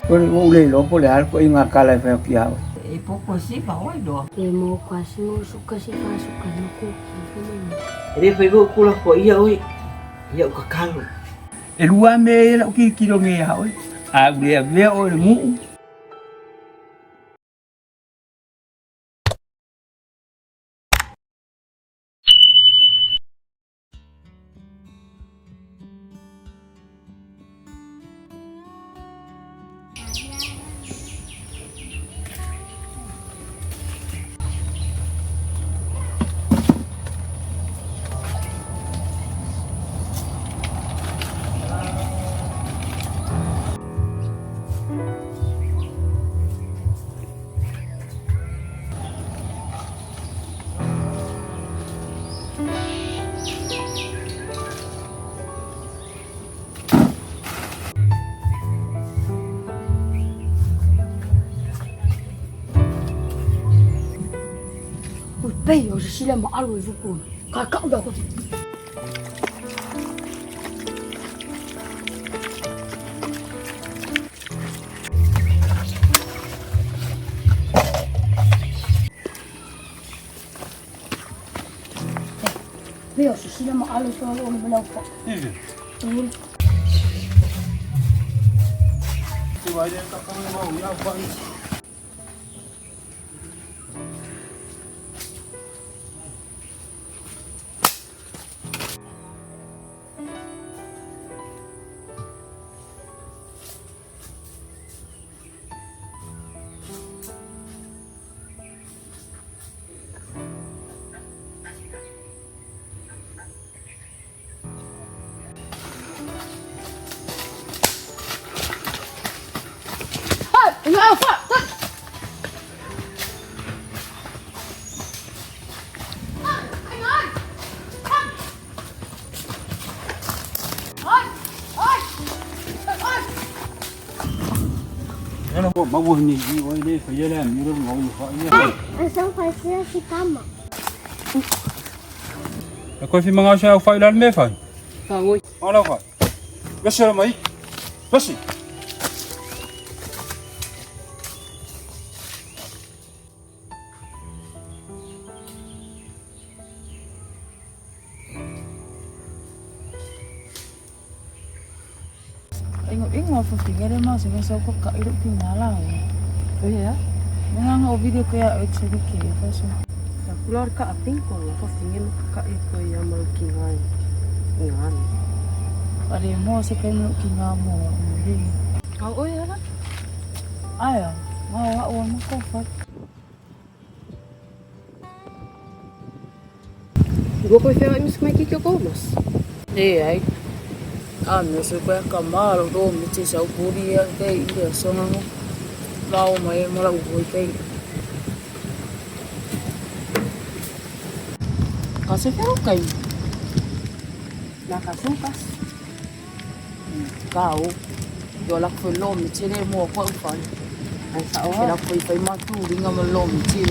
Ua ou le iloa po o le a le ituaiga tala e fai atu ia oe. E popo e siva oi loa. E mo kasi mo suka si fa suka no ku ki fa mai. E le fai foi kula ko ia oi. Ia u kakalo. ʻElua mea ia lau tilotilo nei iā oe, a ua le avea oe i le nuu. Ui pei o se sila ma alu e fuku. Ka ka da ko. Pei o se sila ma alu e fuku o le belau pa. E koe whimanga se au whai lal me whai. Whangoi. Ala whai. Wesi ala mai. Wesi. Ingo ingo fo fingere ma se so ko ka iru ki ngala o. Ea. Nga nga o video ko ya o tiri ke fa so. Na kula ka a pinko nga fo fingere ka e ko ia mau ki ngai. Ngani. Pare mo se kai mo ki nga mo mo ri. Kau oi ala. Aya, nga wa o mo ko fa. Go koe whea imus mai ki kia kōmas. E ai. A me se ko ka ma ro ro me te sa buri ya te i le so no. Ma o mai mo la u hoi te. Ka se whea kai. Nā ka sūkas. Ka o. Yo la ko lo me te le mo ko u whai. Ai sa Ke oa. la ko i whai matu ringa mo lo me te.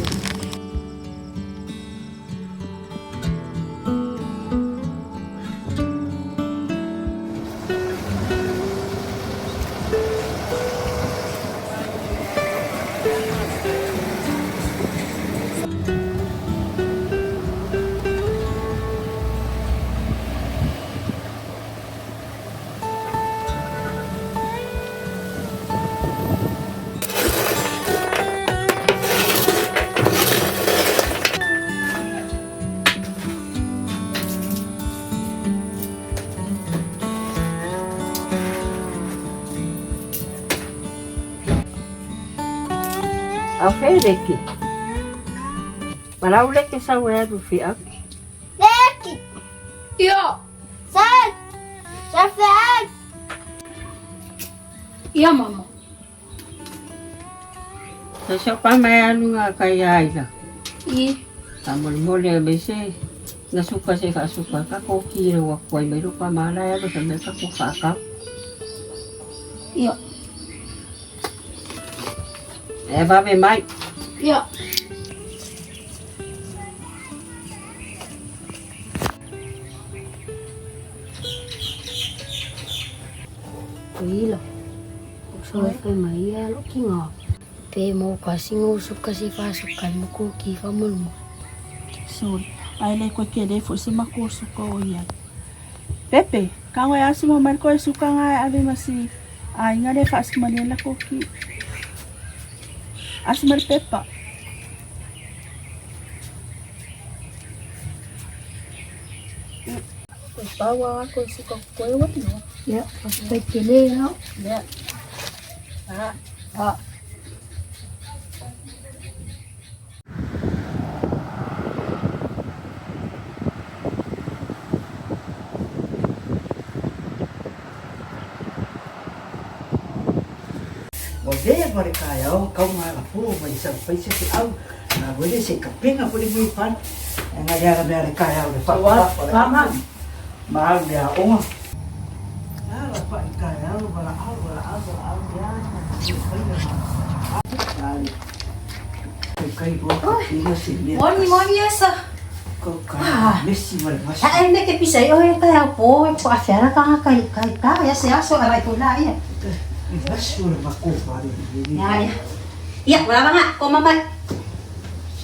Au whea reki. Marau leke sau e aru whia. Leki. Ia. Sa. Sa fe. Ia mama. Sa so pa mai alu ngā kai aila. I. Ka mole mole a me se. Nga suka se wha suka ka ko ki re wa koi mai rupa mala e alu sa me ka ko whakau. Ia. E wawe mai. Ia. Ila. So e fai mai ia lo ki ngā. Pe mo ka singo suka se fa suka mo ko ki fa mo mo. Sorry. Ai le koe ke le fo se mako suka o ia. Pepe, ka ngoe asi mo mai koe suka nga ave masi. Ai nga le fa asi mali la ko ki. Asi mai pepa. Koe paua koe suka koe wa no. Ia, fa ke le ha. Ya. Ah, ah. Ua lea ma le kaeao kau ma ala pō mai sau paisa se au na wele se kapenga fole mai pan nga le ala mea le kaeao le fa fa ma ma al mea onga ala pa i kaeao wala au wala au wala au mea na le kai kai o ina se mea Moni moni esa. ko ka mesi ma le masi Ai me ke pisa i oe ka au po e ko afera ka ka ka ka ya se aso ara ko na ia. i masi o le mako pa le Ya ya. Ia, wala nga ko mama.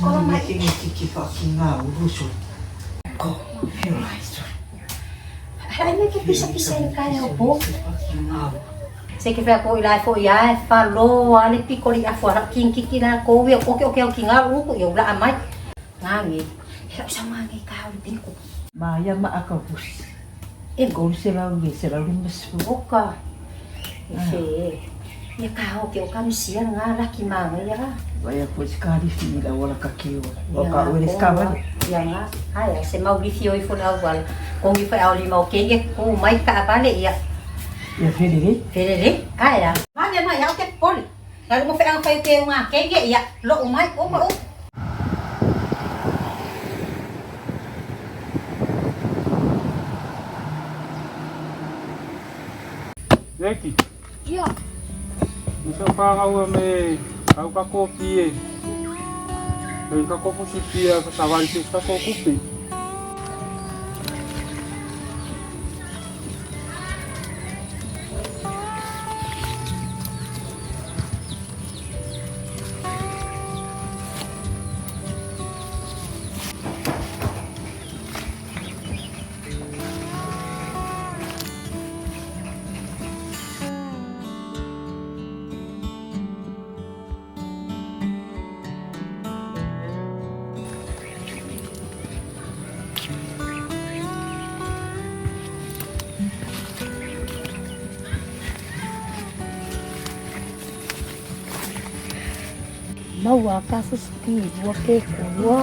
Ko mai ke ki ki fa ki ngā uruso ko he lai Ai me ke pisa pisa i ka au po. ki ngā Se ke fa ko ila fo ia e fa lo ale piko li afo ara king ki ki la ko we o ke o ke o ki ngā u ko ia la mai. Ngā ngi. He sa ngā ngi ka au piko. Ma ia ma aka pusi. E Ko se lau le se lau le masu. oka. E fe. Ia ka o ke o ka misia ngā la ki mā ngi ra. Vai a po se ka rifi i la wala ka ke o. O ka ue le ska wale. Ia ngā. Ai, se mau lifi o ifo lau wala. Kongi fa au lima o kenge ko mai ka vale ia. Ia fere re. Fere re. Ai a. Ma me mai au ke poli. Ngalu mo fe ang fai ke ngā kenge ia. Lo mai o ma o. Leki, Ia. ni sau whangau me au ka kopi e. Hei ka kopu si pia ka sawari si ka kokupi. Maua ka fusi ua ke ko ua.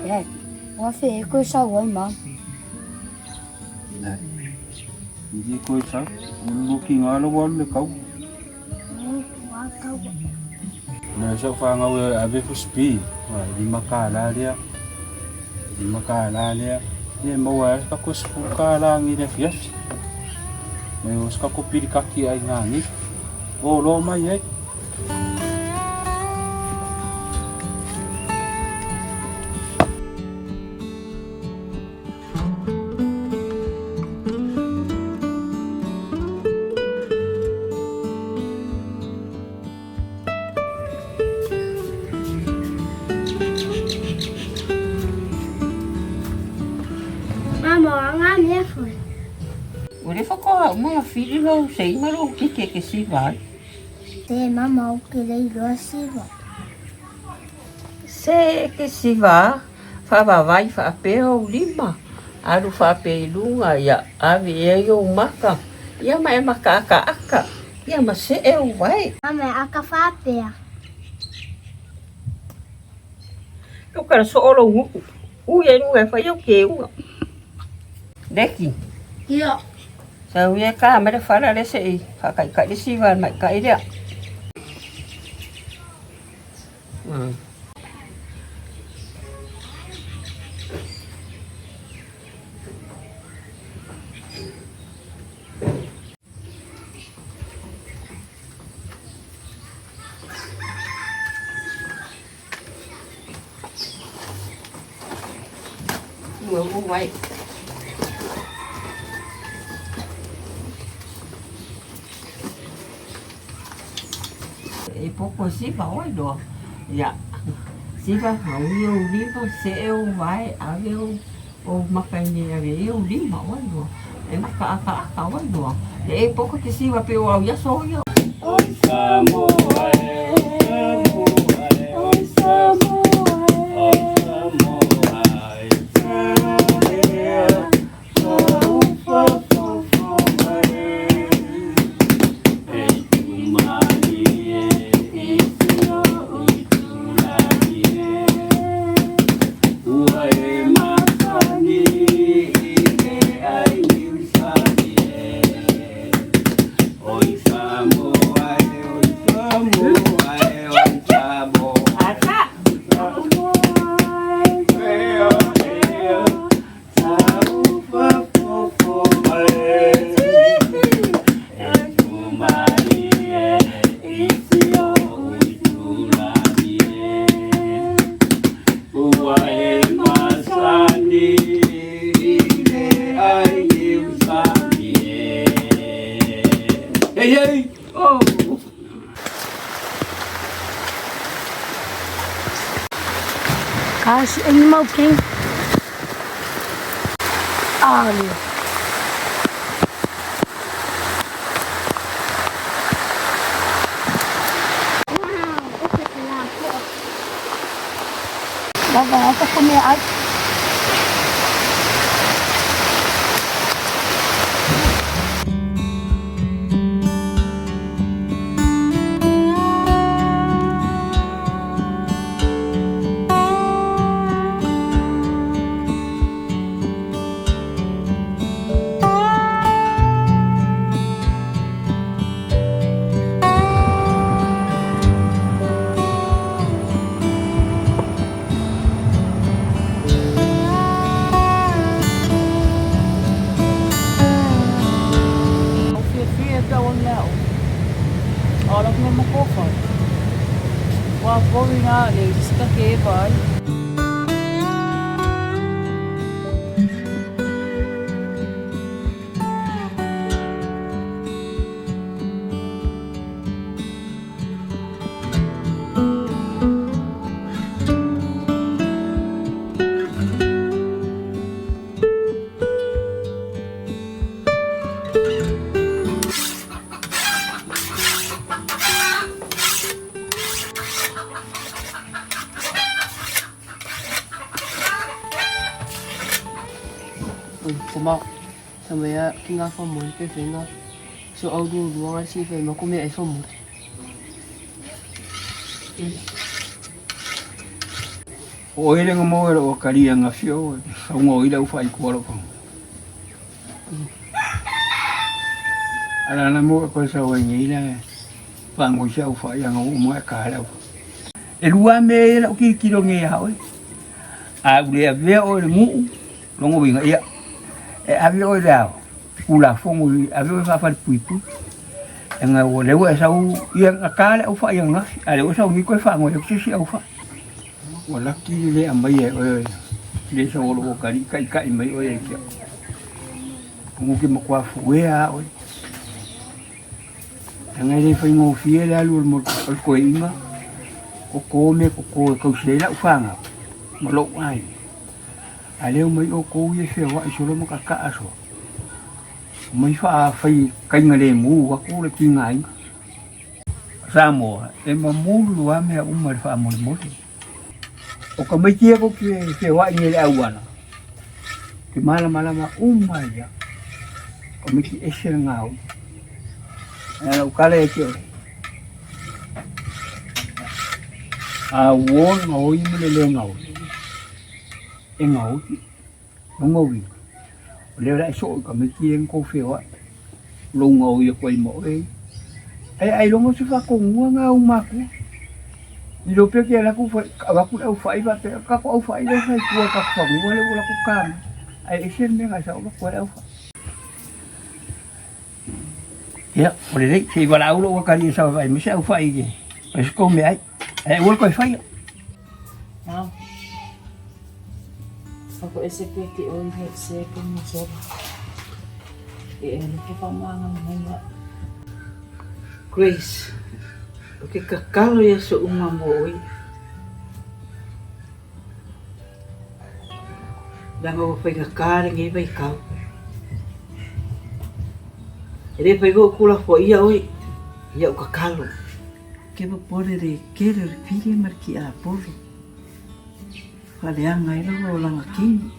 Eh, ua fe e koe sau ai ma. Nei. I koe sau, ulu ki ngā lo walu le kau. Ua kau. Na sau whangau e ave fusi pi. Lima ka la lea. Lima ka la lea. Ia maua e ka ko sipu ka la ngi le fiafi. Mai o ska ko piri kaki ai ngā ngi. O lo mai e. Mama, ngā mea foi. O le whakoa uma whiri lau sei maro ki ke ke siva. Te mama o ke lei loa siva. Se ke siva, wha vai wha pe o lima. Aru wha pe i lunga ia ave e o maka. Ia ma e maka aka aka. Ia ma se e o vai. Mama, aka whapea. Ko kara so olo nguku. U e nu e whai o ke unga. Leki. Ia. Sa ui e ka mere whara le se i. Whakai kai le siva mai kai rea. Ua vai. E poko siva oi doa. Ia. Siva hau i ou lima, see ou vae, ave ou ou maka i nei ave i ou lima oi doa. E maka aka aka oi doa. E e poko te siva pe o au ia so ia. Oi Samoa e, Samoa e, oi Samoa e, oi Samoa e, Hey, hey! Oh! Kasi ang mau king. Ali. Baba, ata kami at Au fiafia pe au le au. O la kuma makofa. Wa povi na le sika ke vai. Kuma sa mea ki ngā whamuri pe whenga so au rua rua ngā si whenga ko mea e whamuri. O ele nga mo o kari nga fio sa ngo ila u fai ko ro. Ala na mo ko sa o ngi ila pa ngo sa u fai nga o mo ka ala. E lua me la ki ki ro ngi ha oi. A u le ave o le mu longo winga ia. E ave o le ao. Ula fongo ave o fa fa pui pui. E nga o le ua sa u ia nga ka le u fai nga. Ale o sa u ni ko fa ngo le si au fa. Ua laki le lē aumai e oe le sa o loo kali'i kaʻikaʻi mai oe ai ke a'u ugu ke makuā fuea a oe leaga e le faigofie le alu o le toeʻiga koko mea koko e tausi ai la'u fagau ma lo'u aiga a lea omai outou ia e feoa'i solo ma kaka'a solo omai fa'afai kaiga lemu atu le tigaina Samoa e mamulu lava mea uma i le fa'amolemole o tamaiti ia tou te feoa'i nei i le auala te malamalama uma ai ia tamaiti ese le gaoi ae lau tala ia te oe a uō le gaoi ma le lē gaoi e gaoi lona uiga o lea o le a e soo i tamaiti ia na tou feoai lou gaoi atu ai ma oe ae ailoga o se faatonuga lena a ou matua. Ilo pea ke ala ku fai avaku le aufai faapea kako aufai lea fai tua i kako fanua lea ua lako ka mai ae ese le mea na sau avaku ai le aufai. Ia, o lelei, se i valaau lou akalii e sau e vaai mai se aufai i le fai se kou meaai, ae aua le toe faia. Nau. Ako ese pe te oi he se ko mo sola. E e no ke whamanga mai wa. Grace, o ke kakalo ia so uma mo oi. Leaga ua faigata lenei vaitau. E le fai foi o kulafoaia oe ia ou tatalo. Ke popole le tele o le pili ma le kiapolo. Faaleaga ai lou olaga kini.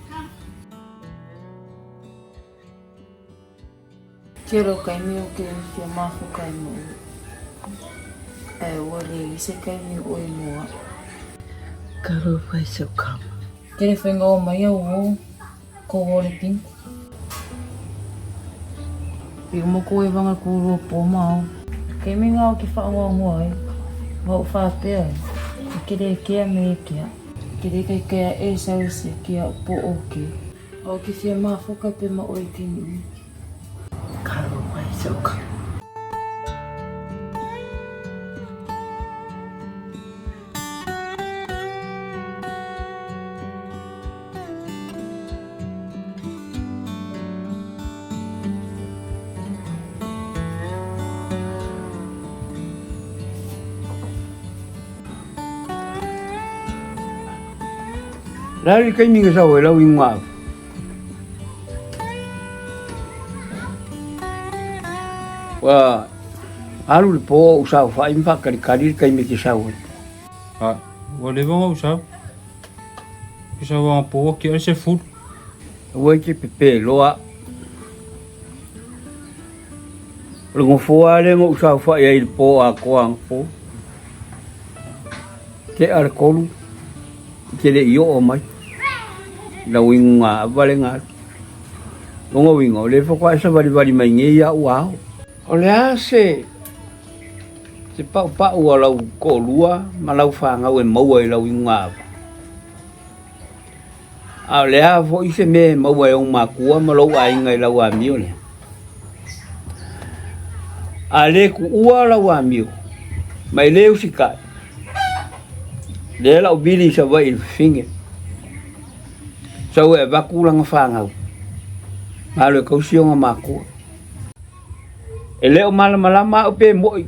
Tele o taimi o ke fia mafuta i moʻu, ae ua leai se taimi o i mua. Talofa i sau kama. Tele whainga o mai au o ko o le pin. I mo ko e wanga ko rua po mao. Kei me ngā o ke whaangoangoa ai, wa o whātea ai, i kere e kea me e kea. Kere kai kea e sau se kia o po o ke. O ke fia mafuka pe ma oi ke niu. Talofa i sau kama. La le taimi na sau ai lau igoa ava. Ua alu le po ou saofai ma faakalikali le taimi e te sau ai. A, ua leva ona ou sau. Ke sau anga po ua kia se fulu. Aua e te pepeloa. O le nofoa lea na ou saofai ai i le po atoa anapo. Tea le 3, i te le i oo mai. I lau inuga ava le galu. Lona uiga, o lea faatoa e savalivali mai nei au ao. O le a se se paupau a lau toalua ma lau fanau e maua i lau inuga ava? A o le a foi se mea e maua e ou matua ma lou aiga i lau amio lea? A le tuua lau amio ma e le usitai, lea la o vili i Savaii i le fafine, sau e avatu lana fanau, ma alu e tausi ona matua. E le o malamalama au pe moʻi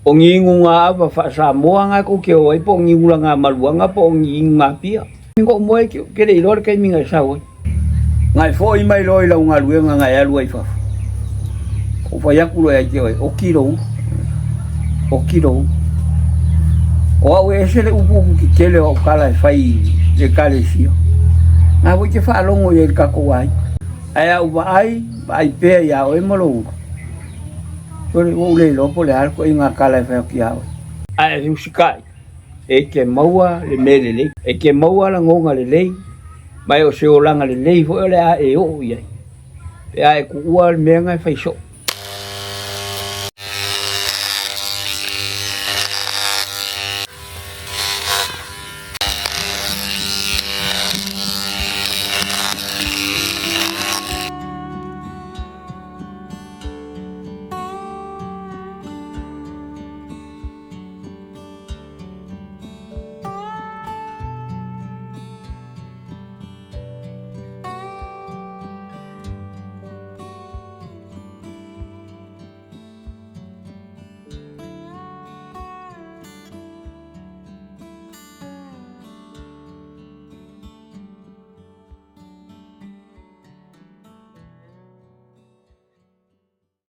o ni inuga ava faa-Samoa na tou te o ai po o ni ulaga maluaga po o ni inuga pia. Koʻu moe ke le iloa le taimi na e sau ai. Na e foʻi mai loa i lau galuega na e alu ai i fafo. Ou fai atu loa ia te oe, oki lou ulu. Oki lou ulu. O au e ese le upu upu tetele o au kala e fai i le ekalesia. Na foi te faalogo i ai i le tatou aiga. Ae a ou vaai, vaai pea iā oe ma lou ulu. Sole, ua ou le iloa po o le a le ituaiga tala e fai atu iā oe. Ae e usikai, e te maua le mea lelei, e te maua lagona lelei, ma e o se olaga lelei foi o le a e oo i ai, pe a e tuua le mea na e fai soo.